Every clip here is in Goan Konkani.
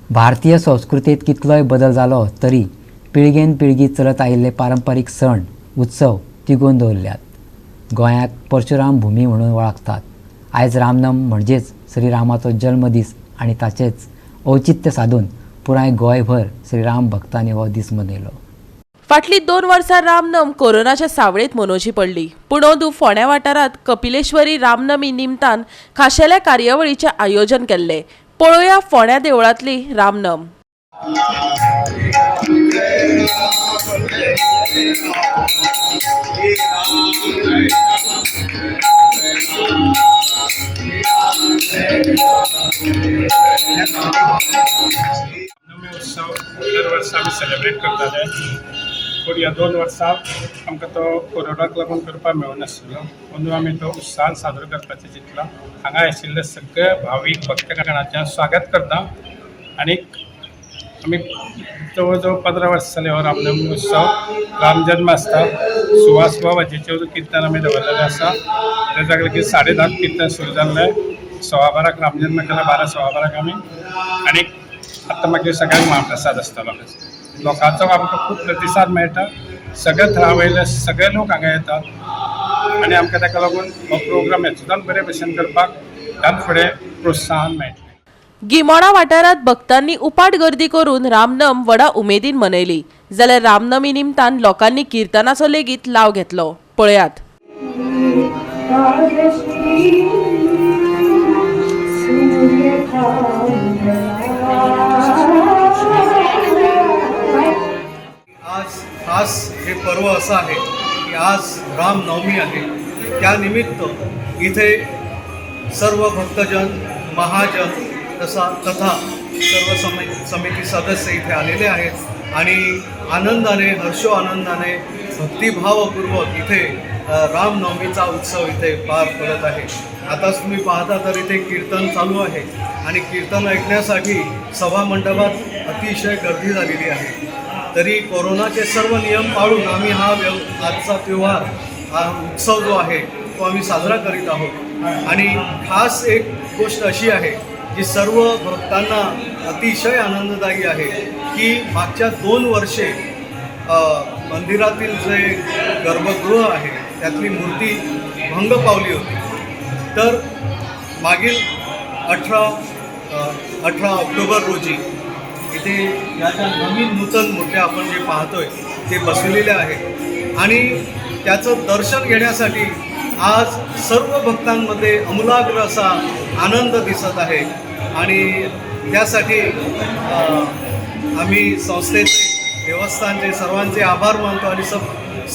भारतीय संस्कृतींत कितलोय बदल जालो तरी पिळगेन पिळगी चलत आयिल्ले पारंपारीक सण उत्सव तिगोवन दवरल्यात. गोंयाक परशुराम भुमी म्हणून वळखतात. आयज रामनम म्हणजेच श्रीरामाचो जल्मदीस आनी ताचेच औचित्य सादून पुराय गोंयभर श्रीराम भक्तांनी हो दीस मनयलो. फाटलीं 2 वर्सां रामनम कोरोनाच्या सावळेंत मनोवची पडली. पूण अंदू फोंड्या वाठारांत कपिलेश्वरी रामनमी निमतान खाशेल्या कार्यावळीचें आयोजन केल्लें. पळोवया फोंड्या देवळांतली रामनम. रामनवमी उत्सव दर वर्सा आमी सेलेब्रेट करताले, पूण ह्या 2 वर्सां आमकां तो कोरोनाक लागून करपाक मेळनाशिल्लो. अंदू आमी तो उत्साहान साजरो करपाचें चिंतलां. हांगा आशिल्ले सगळे भावीक भक्तगणाचें स्वागत करता आनी आमी जवळ जवळ 15 वर्सां जाली हो रामनवमी उत्सव. रामजन्म आसता, 6:15 वजेचेर किर्तन आमी दवरलेलें आसा. ते जागले की 10:30 किर्तन सुरू जाल्लें, 12:15 रामजन्म केला, 12 12:15 आमी आनी आतां मागीर सगळ्यांक महाप्रसाद आसतलो. लोकांचो आमकां खूब प्रतिसाद मेळटा, सगळे थळा वयले सगळे लोक हांगा येतात आनी आमकां ताका लागून हो प्रोग्राम हेतून बरे भशेन करपाक ह्यान फुडें प्रोत्साहन मेळटलें. गिमोणा वाठारांत भक्तांनी उपाट गर्दी करून रामनम व्हडा उमेदीन मनयली. जाल्यार रामनमी निमतान लोकांनी किर्तनाचो लेगीत लाव घेतलो. पळयात. आज खास हे पर्व असं आहे की आज रामनवमी आहे, त्यानिमित्त इथे सर्व भक्तजन, महाजन तथा सर्व समिती सदस्य इथे आलेले आहेत आणि आनंदाने, हर्षो आनंदाने, भक्तिभावपूर्वक इथे रामनवमीचा उत्सव इथे पार पडत आहे. आताच तुम्ही पाहता तर इथे कीर्तन चालू आहे आणि कीर्तन ऐकण्यासाठी सभामंडपात अतिशय गर्दी झालेली आहे. तरी कोरोनाचे सर्व नियम पाळून आम्ही हा आजचा त्योहार, हा उत्सव जो आहे तो आम्ही साजरा करीत आहोत. आणि खास एक गोष्ट अशी आहे जी सर्व भक्तांना अतिशय आनंददायी आहे की मागच्या 2 वर्षे मंदिरातील जे गर्भगृह आहे त्यातली मूर्ती भंग पावली होती. तर मागील 18 ऑक्टोबर रोजी इथे या ज्या नवीन नूतन मूर्त्या आपण जे पाहतोय ते बसवलेल्या आहेत आणि त्याचं दर्शन घेण्यासाठी आज सर्व भक्तांमध्ये आमूलाग्र असा आनंद दिसत आहे. आणि त्यासाठी आम्ही संस्थेचे, देवस्थानचे सर्वांचे आभार मानतो आणि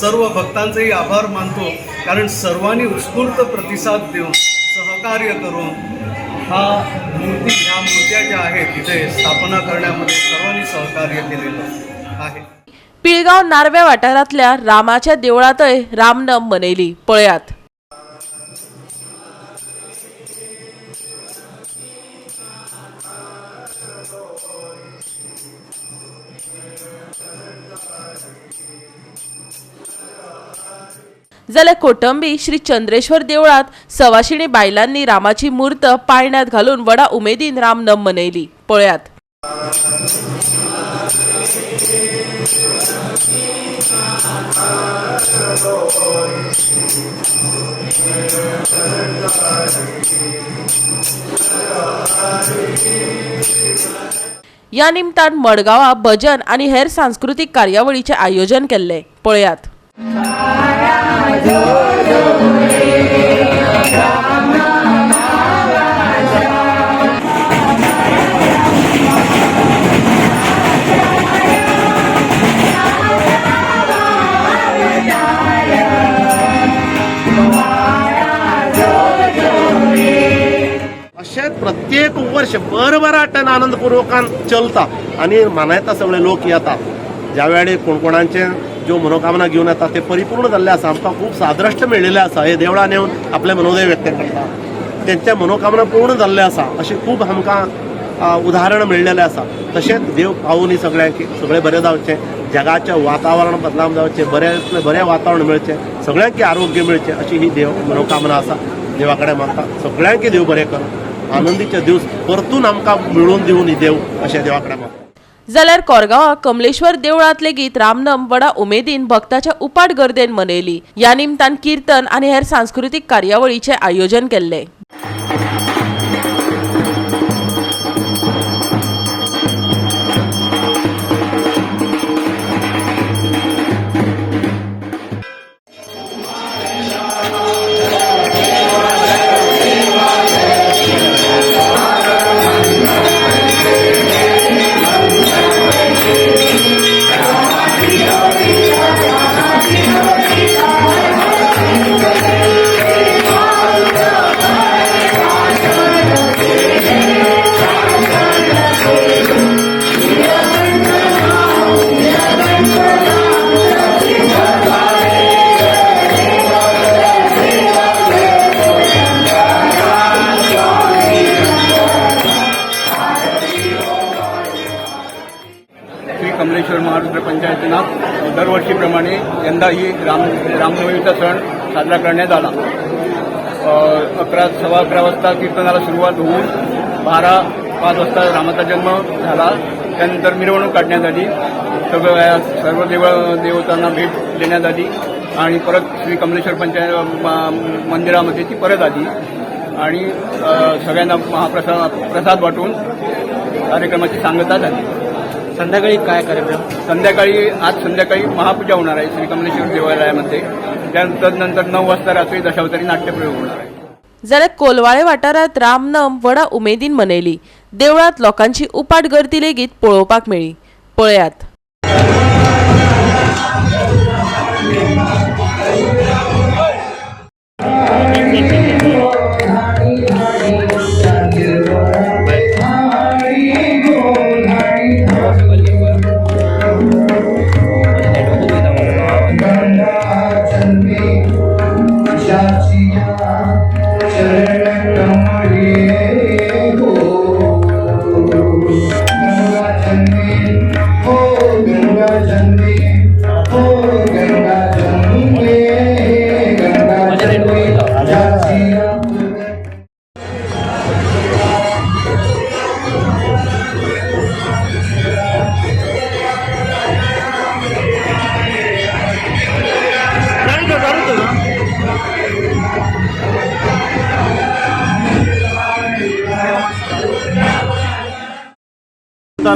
सर्व भक्तांचेही आभार मानतो, कारण सर्वांनी उत्स्फूर्त प्रतिसाद देऊन सहकार्य करून ह्या मूर्त्या ज्या आहेत तिथे स्थापना करण्यामध्ये सर्वांनी सहकार्य केलेलं आहे. पिळगांव नार्वे वाठारांतल्या रामाच्या देवळांतय रामनम मनयली. पळयात. जाल्यार कोटंबी श्री चंद्रेश्वर देवळांत सवाशिणी बायलांनी रामाची मूर्त पाळण्यात घालून व्हडा उमेदीन रामनम मनयली. पळयात. या निमतान मडगांवां भजन आनी हेर सांस्कृतीक कार्यावळीचें आयोजन केल्लें. पळयात. अशें प्रत्येक वर्ष बरोबर आनंदपूर्वकान चलता आनी मानयता सगळे लोक येतात. ज्या वेळी कोण कोणाचे ज्यो मनोकामना घेवन येता ते परिपूर्ण जाल्ले आसा. आमकां खूब सादृश्ट मेळिल्लें आसा. हे देवळान येवन आपले मनोदय व्यक्त करता, तेंच्या मनोकामना पूर्ण जाल्ले आसा. अशें खूब आमकां उदाहरण मेळिल्लें आसा. तशेंच देव पावून सगळ्यांक सगळें बरें जावचें, जगाचें वातावरण बदलाम जावचें, बऱ्यांतलें बरें वातावरण मेळचें, सगळ्यांक आरोग्य मेळचें, अशी ही देव मनोकामना आसा. देवा कडेन मागता सगळ्यांक देव बरें करूं. आनंदीचे दिवस परतून आमकां मेळोवन दिवनी देव अशें देवा कडेन मागता. जाल्यार कोरगांवां कमलेश्वर देवळांत लेगीत रामनम व्हडा उमेदीन भक्ताच्या उपाट गर्देन मनयली. ह्या निमतान किर्तन आनी हेर सांस्कृतीक कार्यावळीचें आयोजन केल्लें. श्री कमलेश्वर महारुद्र पंचायतनाथ दरवर्षीप्रमाणे यंदाही रामनवमीचा सण साजरा करण्यात आला. 11:15 वाजता कीर्तनाला सुरुवात होऊन 12:05 वाजता रामाचा जन्म झाला. त्यानंतर मिरवणूक काढण्यात आली. सगळ्या सर्व देवतांना भेट देण्यात आली आणि परत श्री कमलेश्वर पंचायत मंदिरामध्ये ती परत आली आणि सगळ्यांना महाप्रसाद प्रसाद वाटून कार्यक्रमाची सांगता झाली. संध्याकाळी काय कार्यक्रम? आज संध्याकाळी महापूजा होणार आहे श्री कमलेश्वर देवालयामध्ये. त्यानंतर नंतर 9 वाजता रात्री दशावतारी नाट्यप्रयोग होणार आहे. जाल्यार कोलवाळे वाठारांत रामनम व्हडा उमेदीन मनयली. देवळांत लोकांची उपाट गर्दी लेगीत पळोवपाक मेळ्ळी. पळयात.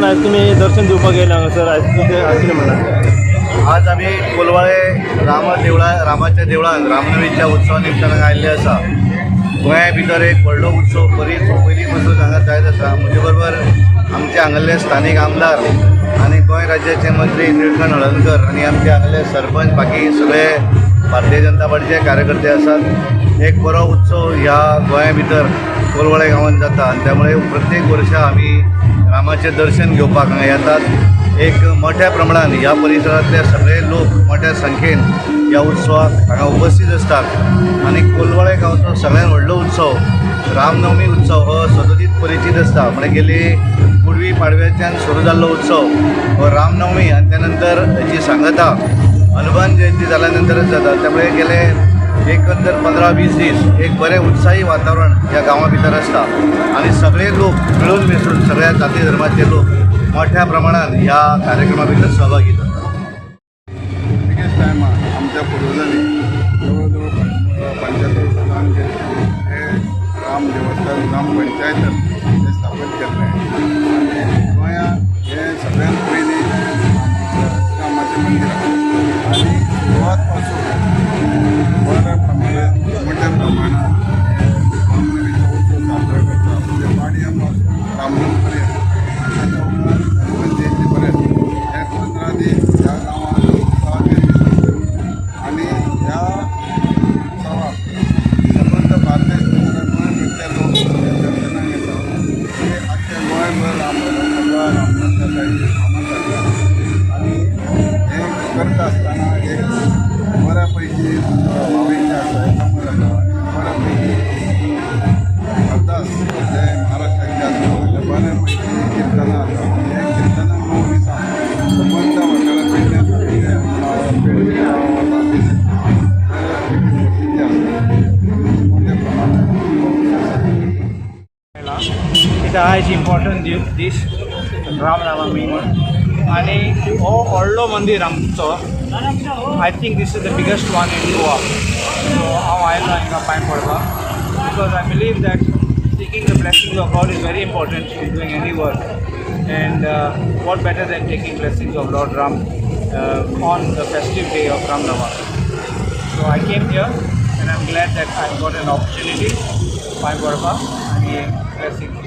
आयज तुमी दर्शन दिवपाक येयला हांगासर, आयज कितें आयज कितें म्हणलां? आज आमी कोलवाळे रामाच्या देवळान रामनवीच्या उत्सवा निमतान हांगा आयिल्ले आसा. गोंया भितर एक व्हडलो उत्सव बरीच पयलीं पासून हांगा जायत आसा. म्हजे बरोबर आमचे हांगासरले स्थानीक आमदार आनी गोंय राज्याचे मंत्री निळकंठ हळर्णकर आनी आमचे हांगासरले सरपंच, बाकी सगळे भारतीय जनता पार्टीचे कार्यकर्ते आसात. एक बरो उत्सव ह्या गोंया भितर कोलवाळे गांवांत जाता आनी त्यामुळे प्रत्येक वर्सा आमी रामाचें दर्शन घेवपाक हांगा येतात. एक मोठ्या प्रमाणान ह्या परिसरांतले सगळे लोक मोठ्या संख्येन ह्या उत्सवाक हांगा उपस्थित आसतात आनी कोलवाळे गांवचो सगळ्यात व्हडलो उत्सव रामनवमी उत्सव हो सदोदीत परिचीत आसता. म्हणजे गेली पुडवी पाडव्याच्यान सुरू जाल्लो उत्सव हो रामनवमी आनी त्या नंतर हेची सांगता हनुमान जयंती जाल्या नंतरच जाता. त्यामुळे गेले एकंदर 15-20 दीस एक बरें उत्साही वातावरण ह्या गांवा भितर आसता आनी सगळे लोक मिळून मिसळून सगळ्या जाती धर्माचे लोक मोठ्या प्रमाणात ह्या कार्यक्रमा भितर सहभागी जातात. बिगेस्ट टायमार आमच्या पुर्वजांनी जवळ जवळ 75 वर्सां हे राम देवस्थान राम पंचायत हे स्थापन केल्लें आनी गोंयांत हें सगळ्यांत पयलीं रामाचें मंदीर आसा आनी सुरवात पासून बऱ्या प्रमाणात मोठ्या प्रमाणात रामनवीचो उत्सव साजरो करता. म्हणजे पाडव्या पासून रामनम पर्यंत आनी ताच्या उपरांत हनुमान जयंती पर्यंत हे 15 दीस ह्या गांवांत उत्सवाचे दीस आसता आनी ह्या उत्सवाक सबंद बार्देस गोंयभरचे लोक दर्शनाक येता. हे आख्ख्या गोंयभर रामनम जाता ही फामाद जाता आनी हें करता आसतना एक बऱ्या पैकी भावीक आसा जमा जाता आनी बऱ्या पैकी अरदास जे महाराष्ट्राचे आसा ते बऱ्या पैकी किर्तनां जाता. हे किर्तनां 9 दिसां सबंद वाठारांत पेडण्यां पेडण्यां बार्देस बऱ्या पैकी प्रसिद्धी आसा मोठ्या प्रमाणात. इम्पॉर्टंट दीस रामनवमी म्हूण आनी हो व्हडलो मंदीर आमचो. I think this is the biggest one in Goa. So हांव आयलो हांगा पांय पडपाक because I believe that seeking the blessings of God is very important in doing any work, and what better than taking blessings of Lord Ram on the festive day of Ram Navami. So I came here and I'm glad that I got an opportunity पांय पडपाक आनी blessings.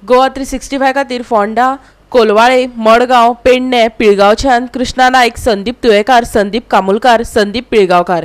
Goa 365 खातीर फोंडा, कोलवाळे, मडगांव, पेडणे, पिळगांवच्यान कृष्णा नायक, संदीप तुयेकार, संदीप कामुलकार, संदीप पिळगांवकार.